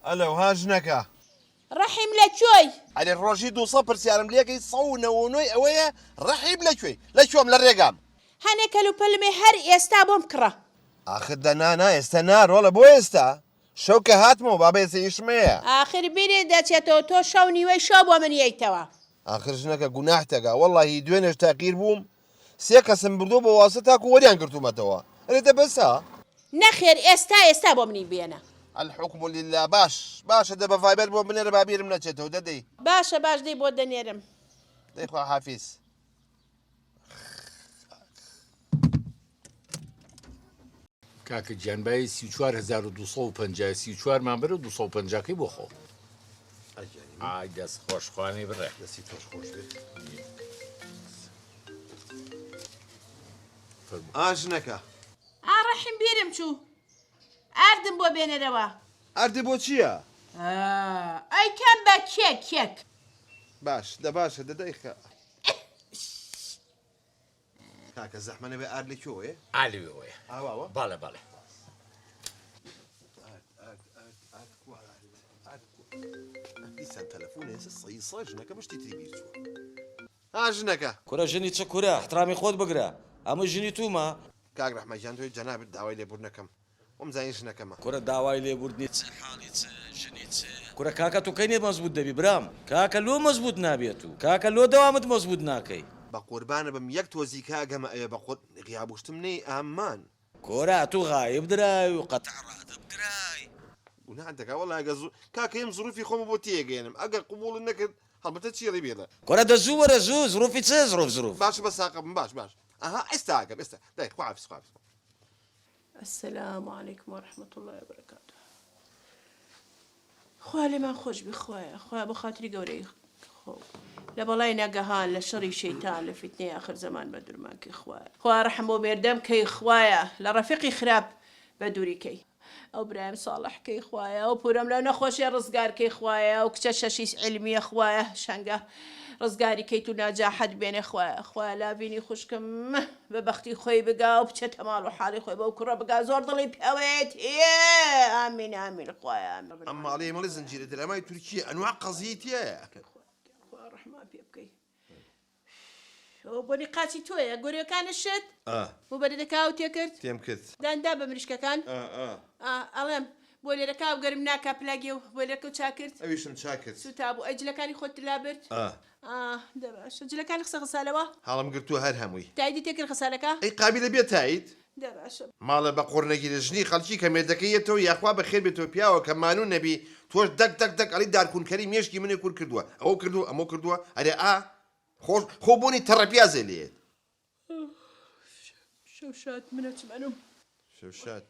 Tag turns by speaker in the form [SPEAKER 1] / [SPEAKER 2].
[SPEAKER 1] ئەلەو ها ژنەکە.
[SPEAKER 2] ڕەحیم لە کوێی؟
[SPEAKER 1] ئەرێ ڕۆژی دووسەد پرسیارم لێکەی سەو و نەوە و نۆی ئەوەیە ڕەحیم لە کوێی؟ لە کوێم لە ڕێگام.
[SPEAKER 2] هەنێ کەلوپەلمێ هەر ئێستا بۆم کڕە.
[SPEAKER 1] ئاخر دە نا نا ئێستا نا ڕۆڵە بۆ ئێستا؟ شەو کە هاتمەوە بابە ئێستا ئیشم هەیە.
[SPEAKER 2] ئاخر بیرت دەچێتەوە تۆ شەو نیوەی شەو بۆ من یەیتەوە.
[SPEAKER 1] ئاخر ژنەکە گوناحتەکا وەڵاهی دوێنێش تاقیر بووم سێ کەسم بردووە بۆ واسە تاکو وەریان گرتوومەتەوە ئەرێ دە بەسە؟
[SPEAKER 2] نەخێر ئێستا ئێستا بۆ منی بێنە.
[SPEAKER 1] الحکم للە باش باشە دە بە ڤایبەر بۆم بنێرە با بیرم نەچێتەوە دە دەی.
[SPEAKER 2] باشە باش دەی بۆت دەنێرم.
[SPEAKER 1] دەی خوا حافیز.
[SPEAKER 3] کاکە گیان بایی 34250 34 مان بەرە و 250 کەی بۆ خۆ ئای دەست خۆش خوانەی بڕێ
[SPEAKER 1] دەستی تۆش خۆش بێت ئا ژنەکە.
[SPEAKER 2] ئا ڕەحیم بیرم چوو ئاردم بۆ بێنەرەوە.
[SPEAKER 1] ئاردێ بۆ چییە؟
[SPEAKER 2] ئەیکەم بە کێک کێک.
[SPEAKER 1] باش دە باشە دە دەیخە. کاکە زەحمە نەبێ ئارد لە کوێوەیە؟
[SPEAKER 3] ئا لەوێوەیە.
[SPEAKER 1] ئا واوە؟
[SPEAKER 3] بەڵێ بەڵێ.
[SPEAKER 1] ئارد ئارد ئارد ئارد کوا ئارد ئارد کوا دیسان تەلەفۆنێ سەیسە ژنەکەم شتی تری بیر چووە. ها ژنەکە.
[SPEAKER 4] کورە ژنی چ کورە احترامی خۆت بگرە ئەمە ژنی تومە.
[SPEAKER 1] کاک ڕەحمە گیان تۆی جەنابت داوای لێبوردن ئەکەم وەم زانی ژنەکەمە.
[SPEAKER 4] کورە داوای لێبوردنی چ حاڵی چ ژنی چ. کورە کاکە تو کەی مەزبوت دەبی برام کاکە لۆ مەزبوت نابیە تو کاکە لۆ دەوامت مەزبوت ناکەی.
[SPEAKER 1] بەقوربانە بم یەک تۆزی کە ئەگەمە ئەوێ بەقور غیابوشتم نەی ئامان.
[SPEAKER 4] کورە تو غایب درای و قەتع ڕاتب کرای.
[SPEAKER 1] گوناحت دەکا وەڵا ئەگەر زوو کاکە یم زروفی خۆمە بۆ تێگەیەنم ئەگەر قبوڵت نەکرد هەڵبەتە چیڵی بێڵە.
[SPEAKER 4] کورە دە زوو وەرە زوو زروفی چ زروف زروف.
[SPEAKER 1] باشە بەس ساقە بم باش باش ئەها ئێستا ئەگەم ئێستا دای خواحافیز خواحافیز.
[SPEAKER 2] السلام علیکم و رحمة اللە وبرکاته خوا لێمان خۆش بی خوایە خوایە بۆ خاتری گەورەی خۆ لە بەڵای ناگەهان لە شەڕی شەیتان لە فیتنەی ئاخر زەمان بە دوورمان کەی خوایە خوا ڕەحم بۆ مێردەم کەی خوایە لە ڕەفیقی خراپ بە دووری کەی ئەو برایم ساڵح کەی خوایە ئەو پورەم لەو نەخۆشیە ڕزگار کەی خوایە ئەو کچە شەشی عیلمیە خوایە شەنگە ڕزگاری کەیت و ناجاحەت بێنێ خوایە خوایە لاڤینی خوشکم بە بەختی خۆی بگا و بچێتە ماڵ و حاڵی خۆی بەو کوڕە بگا زۆر دڵی پێوەیەتی ئامین ئامین خوایە ئامین.
[SPEAKER 1] ئەم ماڵەی مەڵێ زنجیرە درامای تورکیە ئەنواع قەزیەی تیایە.
[SPEAKER 2] خوا ڕەحمان پێ بکەی. ئەوە بۆنی قاچی تۆیە گۆریەکانت شت
[SPEAKER 1] ئا.
[SPEAKER 2] موبەریدەکە ئاو تێکرد
[SPEAKER 1] تێم کرد.
[SPEAKER 2] دان دا بە مریشکەکان
[SPEAKER 1] ئا ئا.
[SPEAKER 2] ئا ئەڵێم بۆلێرەکە ئاو گەرم ناکا پلاگێ و بۆلێرەکەو چاک کرد
[SPEAKER 1] ئەویشم چاک کرد.
[SPEAKER 2] سوتابوو ئەی جلەکانی خۆت لابرد
[SPEAKER 1] ئا.
[SPEAKER 2] ئا دە باشە جلەکانی خستە غەسالەوە
[SPEAKER 1] هەڵم گرتووە هەر هەمووی.
[SPEAKER 2] تایدی تێکرد غەسالەکە
[SPEAKER 1] ئەی قابیلە بێ تاید؟
[SPEAKER 2] دە باشە.
[SPEAKER 1] ماڵە بە قوڕنەگیرە ژنی خەڵکی کە مێردەکەی یەتەوە یاخوا بەخێر بێتەوە پیاوە کە مانوو نەبی تۆش دەک دەک دەک ئەڵی دارکونکەری مێشکی منی کون کردووە ئەوەو کردووە ئەمەو کردووە ئەرێ ئا خۆش خۆ بۆنی تەڕەپیازێ لێیەت.
[SPEAKER 2] شەو شاد من ئەچم ئەنوم.
[SPEAKER 1] شەو شاد.